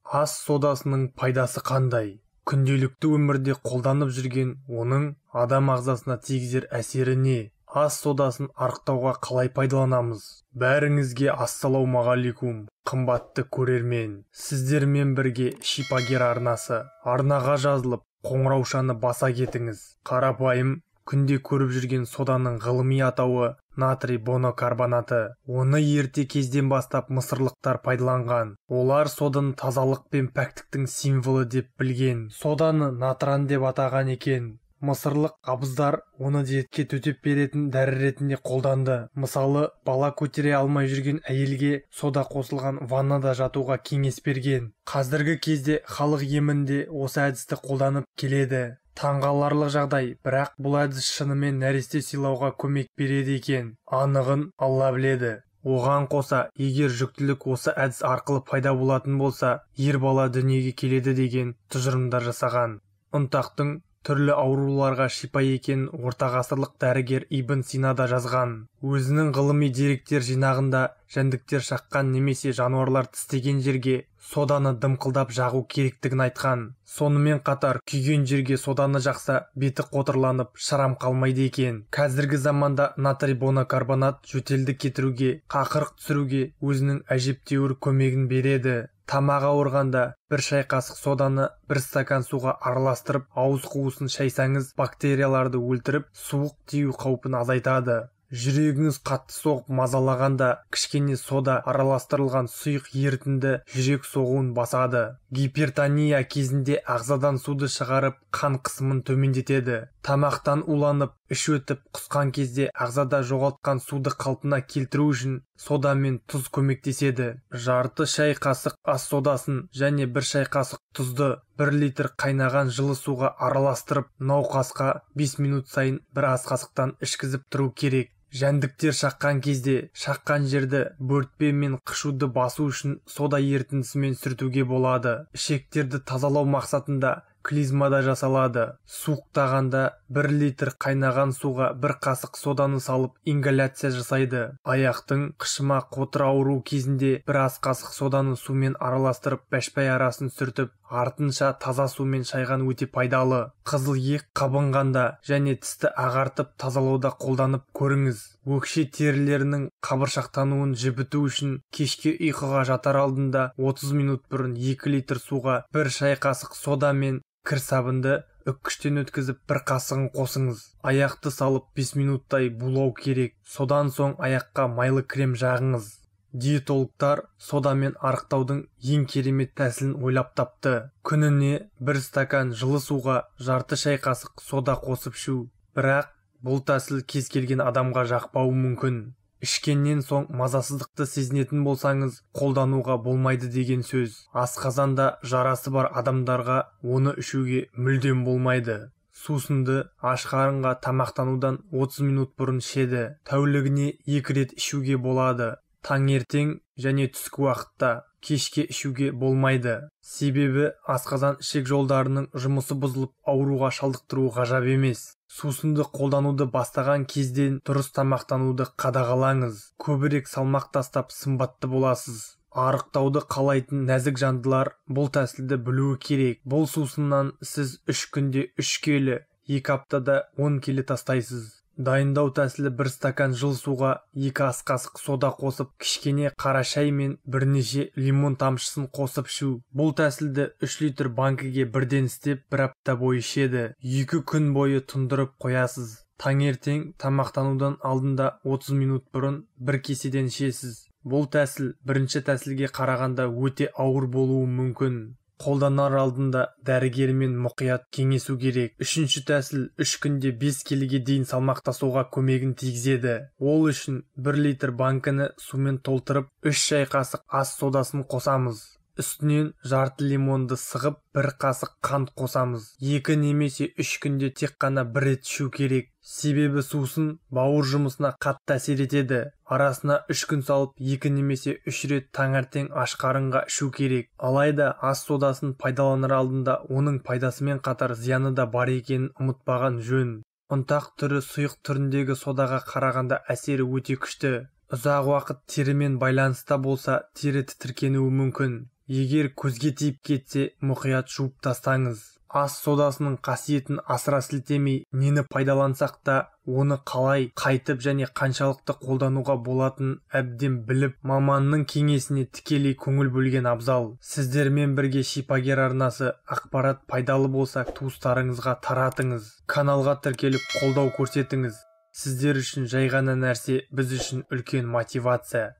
Ас содасының пайдасы қандай? Күнделікті өмірде қолданып жүрген оның адам ағзасына тигізер әсері не? Ас содасын арықтауға қалай пайдаланамыз? Бәріңізге ассалаумағалейкум, қымбатты көрермен. Сіздермен бірге Шипагер арнасы. Арнаға жазылып, қоңыраушаны баса кетіңіз. Қарапайым, күнде көріп жүрген соданың ғылыми атауы натрий монокарбонаты. Оны ерте кезден бастап мысырлықтар пайдаланған. Олар соданы тазалық пен пәктіктің символы деп білген. Соданы натран деп атаған екен. Мысырлық абыздар оны дертке төтеп беретін дәрі ретінде қолданды. Мысалы, бала көтере алмай жүрген әйелге сода қосылған ваннада жатуға кеңес берген. Қазіргі кезде халық емінде осы әдісті қолданып келеді. Таңғаларлық жағдай, бірақ бұл әдіс шынымен нәресте сыйлауға көмек береді екен. Анығын Алла біледі. Оған қоса, егер жүктілік осы әдіс арқылы пайда болатын болса, ер бала дүниеге келеді деген тұжырымдар жасаған. Ұнтақтың түрлі ауруларға шипа екенін ортағасырлық дәрігер Ибн Сина да жазған. Өзінің ғылыми деректер жинағында жәндіктер шаққан немесе жануарлар тістеген жерге соданы дымқылдап жағу керектігін айтқан. Сонымен қатар күйген жерге соданы жақса, беті қотырланып, шрам қалмайды екен. Қазіргі заманда натрий монокарбонат жөтелді кетіруге, қақырық түсіруге өзінің әжептәуір көмегін береді. Тамақ ауырғанда бір шай қасық соданы бір стакан суға араластырып, ауыз қуысын шайсаңыз, бактерияларды өлтіріп, суық тию қаупін азайтады. Жүрегіңіз қатты соғып мазалағанда кішкене сода араластырылған сұйық ерітінді жүрек соғуын басады. Гипертония кезінде ағзадан суды шығарып, қан қысымын төмендетеді. Тамақтан уланып, іш өтіп, құсқан кезде ағзада жоғалтқан суды қалпына келтіру үшін сода мен тұз көмектеседі. Жарты шай қасық ас содасын және бір шай қасық тұзды 1 литр қайнаған жылы суға араластырып, науқасқа 5 минут сайын бір ас қасықтан ішкізіп тұру керек. Жәндіктер шаққан кезде шаққан жерді бөртпе мен қышуды басу үшін сода ерітіндісімен сүртуге болады. Ішектерді тазалау мақсатында клизмада жасалады. Суықтағанда 1 литр қайнаған суға бір қасық соданы салып ингаляция жасайды. Аяқтың қышыма қотыр ауру кезінде бір ас қасық соданы сумен араластырып, бәшбай арасын сүртіп, артынша таза сумен шайған өте пайдалы. Қызыл иек қабынғанда және тісті ағартып тазалауда қолданып көріңіз. Өкше терілерінің қабыршақтануын жібіту үшін кешке ұйқыға жатар алдында 30 минут бұрын 2 литр суға бір шай қасық сода мен кір сабынды үккіштен өткізіп бір қасығын қосыңыз. Аяқты салып 5 минуттай булау керек. Содан соң аяққа майлы крем жағыңыз. Диетологтар содамен арықтаудың ең керемет тәсілін ойлап тапты. Күніне бір стакан жылы суға жарты шай қасық сода қосып ішу. Бірақ бұл тәсіл кез келген адамға жақпауы мүмкін. Ішкеннен соң мазасыздықты сезінетін болсаңыз, қолдануға болмайды деген сөз. Асқазанда жарасы бар адамдарға оны ішуге мүлдем болмайды. Сусынды аш қарынға тамақтанудан 30 минут бұрын ішеді. Тәулігіне 2 рет ішуге болады. Таңертең және түскі уақытта, кешке ішуге болмайды. Себебі асқазан ішек жолдарының жұмысы бұзылып, ауруға шалдықтыруы ғажап емес. Сусынды қолдануды бастаған кезден дұрыс тамақтануды қадағалаңыз. Көбірек салмақ тастап сымбатты боласыз. Арықтауды қалайтын нәзік жандылар бұл тәсілді білуі керек. Бұл сусыннан сіз 3 күнде 3 келі, 2 аптада 10 келі тастайсыз. Дайындау тәсілі: бір стакан жылы суға 2 ас қасық сода қосып, кішкене қара шай мен бірнеше лимон тамшысын қосып ішу. Бұл тәсілді 3 литр банкіге бірден істеп, бір апта бойы ішеді. 2 күн бойы тұндырып қоясыз. Таңертең тамақтанудан алдында 30 минут бұрын бір кеседен ішесіз. Бұл тәсіл бірінші тәсілге қарағанда өте ауыр болуы мүмкін. Қолданар алдында дәрігермен мұқият кеңесу керек. Үшінші тәсіл 3 күнде 5 келіге дейін салмақ тасуға көмегін тигізеді. Ол үшін 1 литр банкіні сумен толтырып, 3 шай қасық ас содасын қосамыз. Үстінен жарты лимонды сығып, бір қасық қант қосамыз. 2 немесе 3 күнде тек қана бір рет ішу керек. Себебі сусын бауыр жұмысына қатты әсер етеді. Арасына 3 күн салып, 2 немесе 3 рет таңертең аш қарынға ішу керек. Алайда ас содасын пайдаланар алдында оның пайдасымен қатар зияны да бар екенін ұмытпаған жөн. Ұнтақ түрі сұйық түріндегі содаға қарағанда әсері өте күшті. Ұзақ уақыт терімен байланыста болса, тері тітіркенуі мүмкін. Егер көзге тиіп кетсе, мұқият жуып тастаңыз. Ас содасының қасиетін асыра сілтемей, нені пайдалансақ та, оны қалай, қайтып және қаншалықты қолдануға болатынын әбден біліп, маманның кеңесіне тікелей көңіл бөлген абзал. Сіздермен бірге Шипагер арнасы. Ақпарат пайдалы болса, туыстарыңызға таратыңыз. Каналға тіркеліп, қолдау көрсетіңіз. Сіздер үшін жай ғана нәрсе, біз үшін үлкен мотивация.